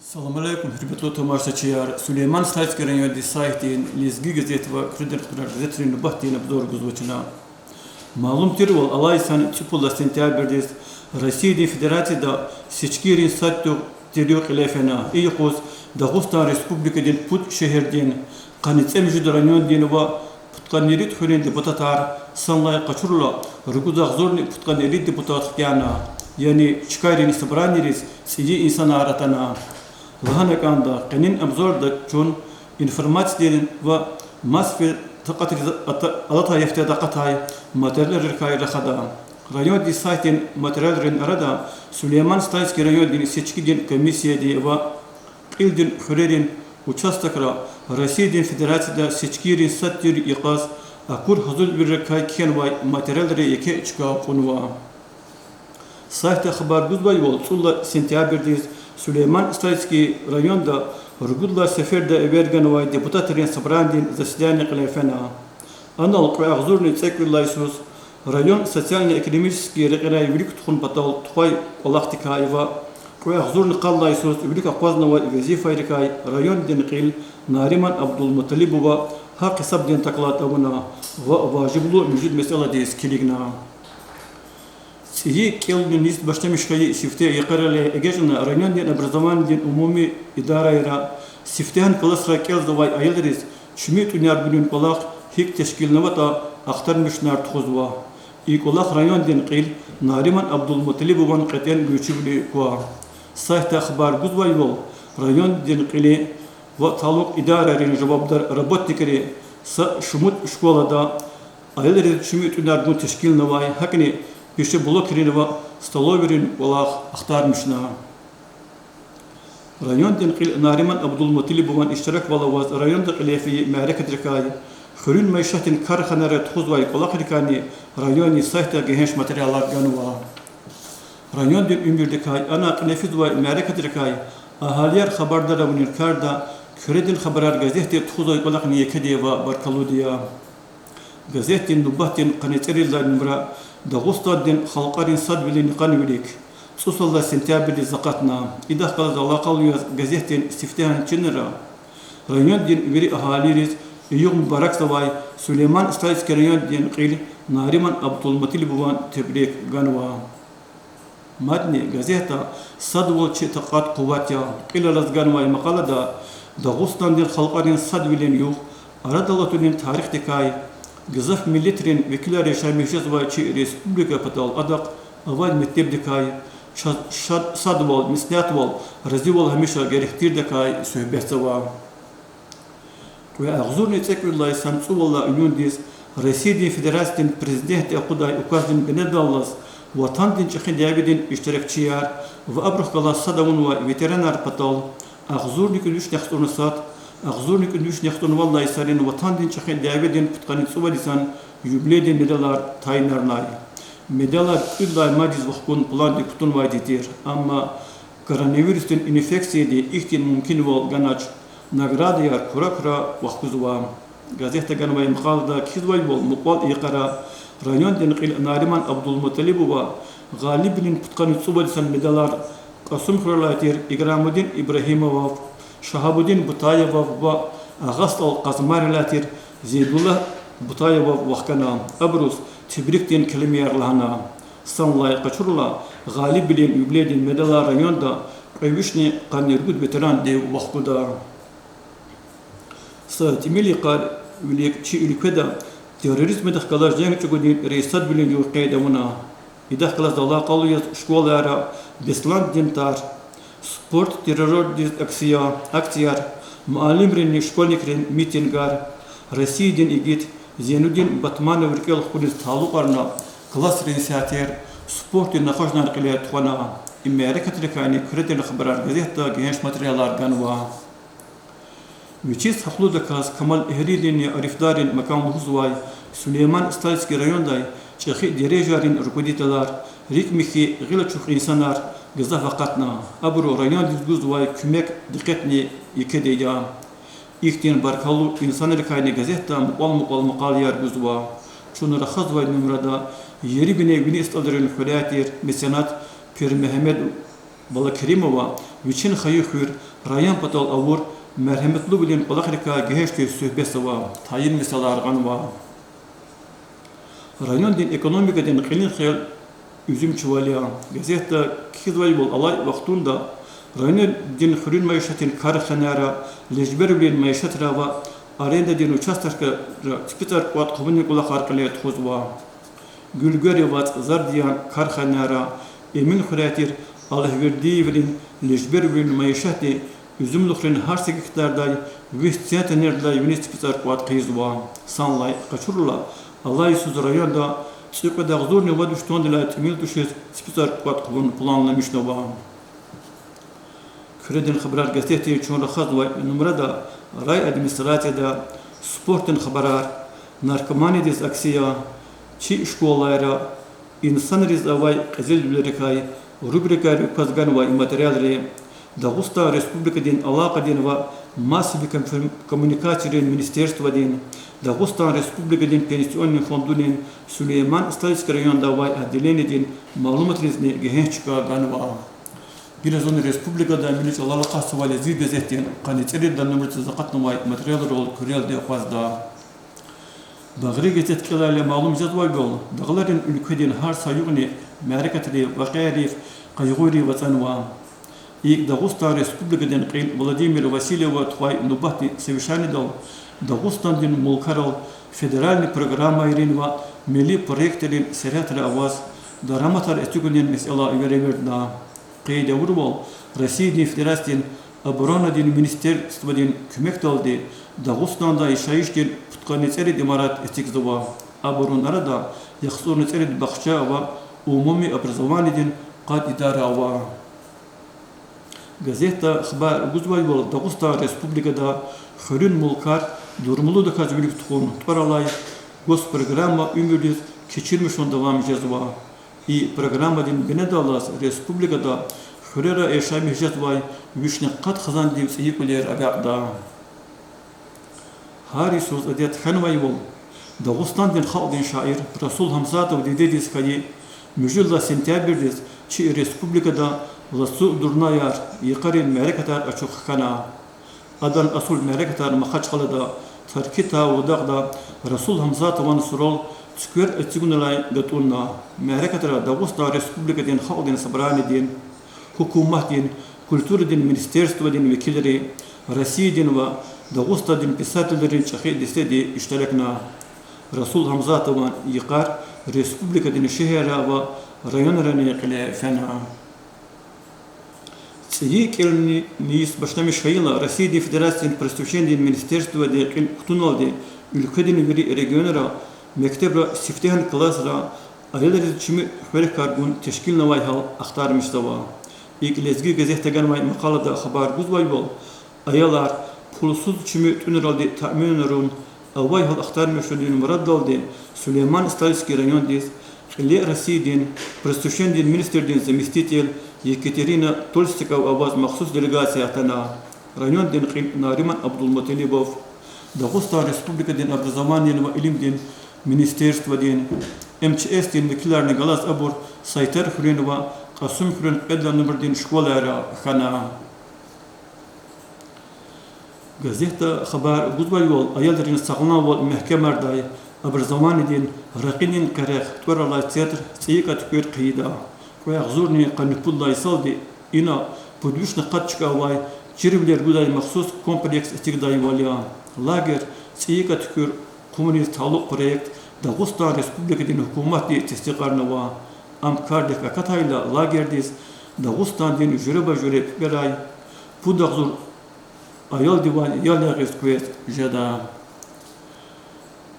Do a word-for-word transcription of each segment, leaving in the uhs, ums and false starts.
Салам алейкум, гьуьрметлу тамашачияр! Сулейман-Стальский райондин сайтдин Лезги газет ва Куьредин хабарар газетрин нубатдин обзор гузва чна. Малум тирвал, алай йисан цӀипуд лагьай сентябрдиз Россиядин Федерацияда сечкийрин сад тир югъ кьиле фена. И юкъуз Дагъустан Республикадин пуд шегьердин, къанни цӀемуьжуьд райондин ва пудкъанни ирид хуьруьн депутатар, санлай къачурла ругуд агъзурни пудкъанни ирид депутат хкяна, яни чкайрин собраниедиз цӀийи инсанар атана. Лагьана кӀанда, къенин обзорда чун информациядин ва масави такьатриз ата-, алатай яфтеда акъатай материалрикай рахада. Райондин сайтдин материалрин арада Сулейман-Стальский райондин сечкидин комиссиядин ва кьилдин хуьрерин участокра Россиядин Федерацияда сечкийрин сад тир йикъаз акур гьазурвилерикай кхьенвай материалрин еке чка кьунва. Сайтда хабар гузвайвал, цӀуд лагьай сентябрдиз Сулейман-Стальский районда ругуд лагьай сеферда эвер ганвай депутатрин собранидин заседание кьиле фена. Анал кьве агъзурни цӀекӀуьд лагьай йисуз район социально-экономический рекьерай вилик тухун патал тухвай кӀвалахдикай ва кьве агъзурни къад лагьай йисуз вилик акъвазнавай везифайрикай райондин кьил Нариман Абдулмуталибова гьахъ-гьисабдин доклад авуна ва важиблу муьжуьд месэладиз килигна. ЦӀийи кӀелунин йис башламиш хьайи сифте йикъарал эгечӀна райондин образованидин умуми идарайра сифтегьан классра кӀелзавай аялриз чими тӀуьнар гунин кӀвалах гьикӀ тешкилнаватӀа ахтармишунар тухузва. И кӀвалах райондин кьил Нариман Абдулмуталибован кьетӀен гуьрчивиле ква. Сайтда хабар гузвайвал, райондин кьилин ва талукь идарайрин жавабдар работникри са шумуд школада аялриз чими тӀуьнар гун тешкилнавай, гьакӀни пишеблокрин ва столовыйрин кӀвалах ахтармишна. Райондин кьил Нариман Абдулмуталибован иштираквал аваз районда кьиле фейи мярекатрикай, хуьруьн майишатдин карханайра тухузвай кӀвалахрикайни райондин сайтда гегьенш материалар ганва. Райондин уьмуьрдикай, ана кьиле физвай мярекатрикай агьалияр хабардар авунин карда Куьредин хабарар газетди тухузвай кӀвалахни екеди ва баркаллуди я. Газетдин нубатдин къанни цӀерид лагьай нумра Дагъустандин халкьарин садвилин йикъан вилик цӀусад лагьай сентябрдиз акъатна. Идахъ галаз алакъалу яз газетдин сифтегьан чинра райондин вири агьалийриз югъ мубаракзавай Сулейман-Стальский райондин кьил Нариман Абдулмуталибован тебрик ганва. Мадни газетда Садвал чи такьат-къуват я кьилелаз ганвай макъалада Дагъустандин халкьарин садвилин югъ, арадал атунин тарихдикай, гзаф миллетрин векилар яшамиш жезвай чи республика патал адахъ авай мектебдикай, чаз шад-, садвал, меслятвал, разивал гьамиша герек тирдакай суьгьбетзава. Кьве агъзурни цӀекӀуьд лагьай йисан цӀувад лагьай июндиз Россиядин Федерациядин Президентди акъудай указдин бинедаллаз Ватандин ЧӀехи дяведин иштиракчияр ва абурухъ галаз сад авунвай ветеранар патал агъзурни кӀуьд вишни яхцӀурни сад, агъзурни кӀуьд вишни яхцӀурни вад лагьай йисарин Ватандин ЧӀехи дяведин пудкъанни цӀувад йисан юбилейдин медалар тайинарнай. Медалар кӀуьд лагьай майдиз вахкун пландик кутунвайди тир, амма коронавирусдин инфекцияди ихьтин мумкинвал ганач, наградаяр кура-кура вахкузва. Газетда ганвай макъалада кхьизвайвал, мукьвал йикъара райондин кьил Нариман Абдулмуталибова гъалибвилин пудкъанни цӀувад йисан медалар Кьасумхуьрелай тир Играмудин Ибрагьимовав, Шагьабудин Бутаевав ва Агъа СтӀал Къазмайрилай тир Зейдуллагь Бутаевав вахкана, абуруз тебрикдин келимаяр лагьана. Санлай къачурла, гъалибвилин юбилейдин медалар районда кьве вишни къанни ругуд ветеранди вахкуда. Са тӀимил йикъар вилик чи уьлкведа терроризмдихъ галаз женг чӀугунин рейсадвилин югъ къейд авуна. Идахъ галаз алакъалу яз школайра Бесландин тар, спорт террордиз акция, акцияр, муаллимринни школьникрин митингар, Россиядин игит Зейнудин Батманов рикӀел хкуниз талукьарна классрин исятдер, спортдин акъажунар кьиле тухвана. И мярекатрикайни Куьредин хабарар газетда гегьенш материалар ганва. Вичиз гьахълудаказ камалэгьлийринни арифдаррин макан лугьузвай Сулейман-Стальский райондай чӀехи дережайрин руководителар, рикӀ михьи, гъил ачух инсанар гзаф акъатна. Абуру райондиз гузвай куьмек дикъетни екеди я. Ихьтин баркаллу инсанрикайни газетда мукьвал-мукьвал макъалаяр гузва. Чун рахазвай нумрада ери-бине вини СтӀалрин хуьряй тир меценат Пирмегьамед Балакеримова вичин хайи хуьр, район патал авур мергьеметлувилин кӀвалахрикай гегьенш тир суьгьбетзава, тайин месэлаяр гъанва. Райондин экономикадин кьилин хел уьзуьмчивал я. Газетда кхьизвайвал, алай вахтунда райондин хуьруьн майишатдин карханайра, лежбервилин майишатра ва арендадин участокра ципицӀар кӀватӀ хъувунин кӀвалахар кьиле тухузва. Гуьлгвери ва ЦӀзардиян карханайра, Эминхуьряй тир Алгьвердиеврин лежбервилин майишатди уьзуьмлухрин гьар са гектардай виш центнердилай виниз ципицӀар кӀватӀ хъийизва. Санлай къачурла, алай йисуз районда цӀикьвед агъзурни вад виш тоннадилай тӀимил тушиз ципицӀар кӀватӀ хъувун планламишнава. Куьредин хабарар газетдин чун рахазвай нумрада райадминистрацияда спортдин хабарар, наркоманиядиз акция, чи школайра инсанриз авай кьезилвилерикай рубрикайрив кваз ганвай материалри, Дагъустан Республикадин алакъадин ва массовый комф-, коммуникацийрин министерстводин, Дагъустан Республикадин пенсионный фондунин Сулейман-Стальский районда авай отделениедин малуматризни гегьенш чка ганва. Гила зун республикада милли чӀалал акъатзавай Лезги газетдин къанни цӀерид лагьай нумрадиз акъатнавай материалрал куьрелди акъвазда. Багъри газет кӀелайла, малум жезвайвал, дагъларин уьлкведин гьар са югъни мярекатри, вакъиайрив, къайгъуйрив ацӀанва. ИкӀ, Дагъустан Республикадин кьил Владимир Васильева тухвай нубатдин совещанидал Дагъустандин мулкарал федеральный программайрин ва милли проектрин сергьятра аваз дараматар эцигунин месэла веревирдна. Къейд авурвал, Россиядин Федерациядин оборонадин министерстводин куьмекдалди Дагъустанда яшайишдин пудкъанни цӀерид имарат эцигзава. Абурун арада яхцӀурни цӀерид бахча ва умуми образованидин къад идара ава. Газетда хабар гузвайвал, Дагъустан Республикада хуьруьн мулкар дурмалудаказ вилик тухун тӀвар алай госпрограмма уьмуьрдиз кечирмишун давам жезва. И программадин бинедаллаз республикада хуьрера яшамиш жезвай вишни къад хизандив цӀийи кӀвалер агакьда. Гьар йисуз адет хьанвайвал, Дагъустандин халкьдин шаир Расул Гьамзатован дидедиз хьайи муьжуьд лагьай сентябрдиз чи республикада лацу дурнаяр, йикъарин мярекатар ачух хьана. Адан асул мярекатар Махачкъалада, Таркитау дагъда Расул Гьамзатован сурал цуьквер эцигунилай гатӀунна. Мярекатра Дагъустан Республикадин Халкьдин Собранидин, гьукуматдин, культурадин министерстводин векилри, Россиядин ва Дагъустандин писателрин чӀехи дестеди иштиракна. Расул Гьамзатован йикъар республикадин шегьерра ва районрани кьиле фена. ЦӀийи кӀелунин йис башламиш хьайила, Россиядин Федерациядин просвещениядин министерстводи кьил кутуналди, уьлкведин вири регионра, мектебра сифтегьан классра аялриз чими хуьрекар гун тешкилнавай гьал ахтармишзава. ИкӀ, Лезги газетда ганвай макъалада хабар гузвайвал, аялар пулсуз чими тӀуьнралди таъминарун авай гьал ахтармишунин мураддалди Сулейман-Стальский райондиз кьиле Россиядин просвещениядин министрдин заместитель Екатерина Толстикова аваз махсус делегация атана. Райондин кьил Нариман Абдулмуталибов, Дагъустан Республикадин образованиядин ва илимдин министерстводин, МЧС-дин векиларни галаз абур Сайтар хуьруьн ва Кьасумхуьруьн кьвед лагьай нумрадин школайра хьана. Газетда хабар гузвайвал, аялрин сагъламвал мягькемардай, образованиядин ракъинин къерех тӀвар алай центр ЦӀийи КӀа туькӀуьр хъийида. Кьве агъзурни къанни пуд лагьай йисалди ина пуд вишни къад чка авай чирвилер гудай махсус комплекс эцигдайвал я. Лагерь ЦӀийи КӀа туькӀуьр хъувуниз талукь проект Дагъустан Республикадин гьукуматди тестикьарнава. Ам кардик акатайла, лагерьдиз Дагъустандин жуьреба-жуьре пипӀерай пуд агъзур аялдивай ял ягъиз къвез жеда.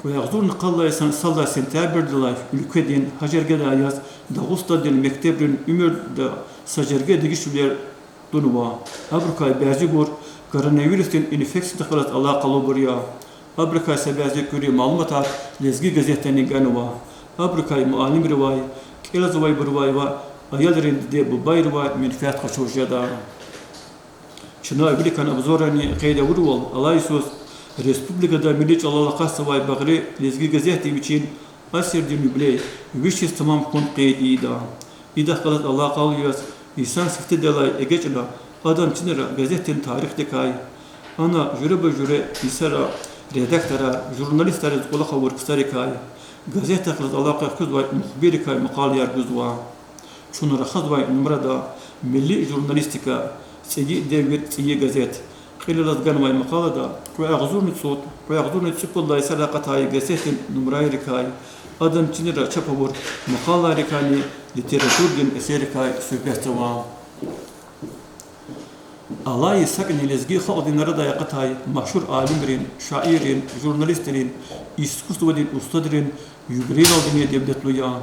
Кьве агъзурни къад лагьай йисан сад лагьай сентябрдилай уьлкведин гьа жергедай яз Дагъустандин мектебрин уьмуьрда са жерге дегишвилер тунва. Абурукай бязибур коронавирусдин инфекциядихъ галаз алакъалубур я. Абурукай са бязи куьруь малуматар Лезги газетдани ганва. Абурукай муаллимривай, кӀелзавайбурувай ва аялрин диде-бубайривай менфят къачуз жеда. Чна виликан обзоррани къейд авурвал, алай йисуз республикада милли чӀалал акъатзавай Багъри лезги газетди вичин асирдин юбилей виш йис тамам хьун къейд ийида. Идахъ галаз алакъалу яз Инсан сифтедилай эгечӀна, адан чинра газетдин тарихдикай, ана жуьреба-жуьре йисара редакторар, журналистариз кӀвалах авур ксарикай, газетдихъ галаз алакъа хуьзвай мухбиррикай макъалаяр гузва. Чун рахазвай нумрада милли журналистика, цӀийи девир, цӀийи газет кьилелаз ганвай макъалада кьве агъзурни цӀуд, кьве агъзурни цӀипуд лагьай йисара акъатай газетдин нумрайрикай, адан чинра чап авур макъалайрикайни литературадин эсеррикай суьгьбетзава. Алай йисакӀни лезги халкьдин арадай акъатай машгьур алимрин, шаиррин, журналистрин, искусстводин устадрин юбилейралдини девлетлу я.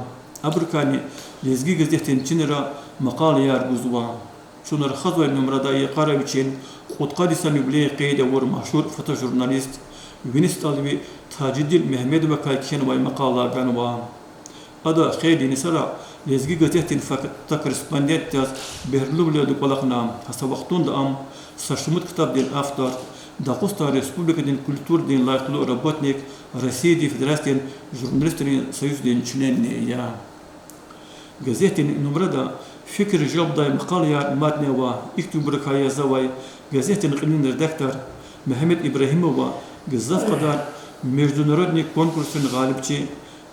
Абурукайни Лезги газетдин чинра макъалаяр гузва. Чун рахазвай нумрада йикъара вичин кьудкъад йисан юбилей къейд авур машгьур фотожурналист, вини СтӀалви Тажидин Мегьамедовакай кхьенвай макъала ганва. Ада хейлин йисара Лезги газетдин фотокорреспондент яз бегьерлувилелди кӀвалахна, гьа са вахтунда ам са шумуд ктабдин автор, Дагъустан Республикадин культурадин лайихлу работник, Россиядин Федерациядин журналистрин союздин членни я. Газетдин нумрада фикир желбдай макъалаяр мадни ава. Ихьтинбурукай язавай газетдин кьилин редактор Мегьамед Ибрагьимова гзаф кьадар международный конкурсрин гъалибчи,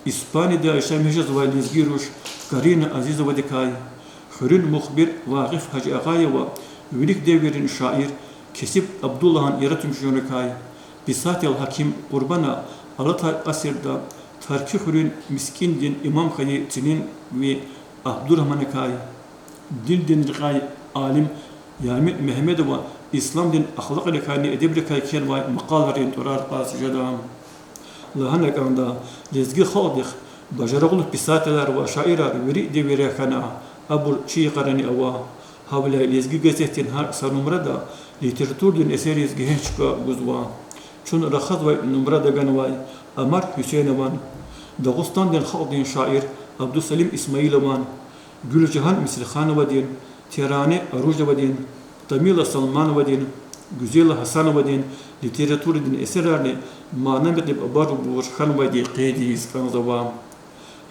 Испанияда яшамиш жезвай лезги руш Карина Азизовадикай, хуьруьн мухбир Вагъиф Гьажиагъаева, вилик девиррин шаир Кесиб Абдуллагьан яратмишунрикай, писатель-гьаким Къурбана алатай асирда Тарки хуьруьн мискӀиндин имам хьайи цилинви Абдурагьманакай, диндин рекьяй алим Ямин Мегьамедова исламдин ахлакьрикайни эдебрикай кхьенвай макъалайрин тӀварар кьаз жеда. Лагьана кӀанда, лезги халкьдихъ бажарагълу писателар ва шаирар вири девирра хьана, абур чи йикъарани ава. Гьавиляй Лезги газетдин гьар са нумрада литературадин эсерриз гегьенш чка гузва. Чун рахазвай нумрада ганвай Амар Гьуьсейнован, Дагъустандин халкьдин шаир Абдусалим Исмаилован, Гуьлжагьан Мисрихановадин, Терани Аружевадин, Тамила Салмановадин, Гуьзела Гьасановадин литературадин эсерарни мана-метлеб авайбур хьанвайди къейд ийиз кӀанзава.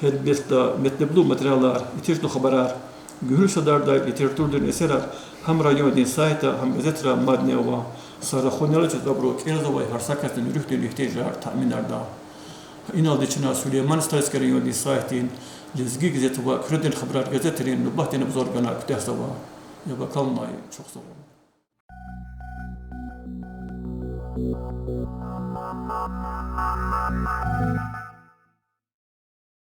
Гьелбетда, метлеблу материалар, итижну хабарар Гуьгьуьлсадардай литературадин эсерар гьам райондин сайтда, гьам газетра мадни ава. Са рахунал чаз абуру кӀелзавай гьар са касдин руьгьдин игьтияжар таъминарда. Иналди чна Сулейман-Стальский райондин сайтдин Лезги газет ва Куьредин хабарар газетрин нубатдин обзор гана куьтягьзава. Яб акалунай чухсагъул.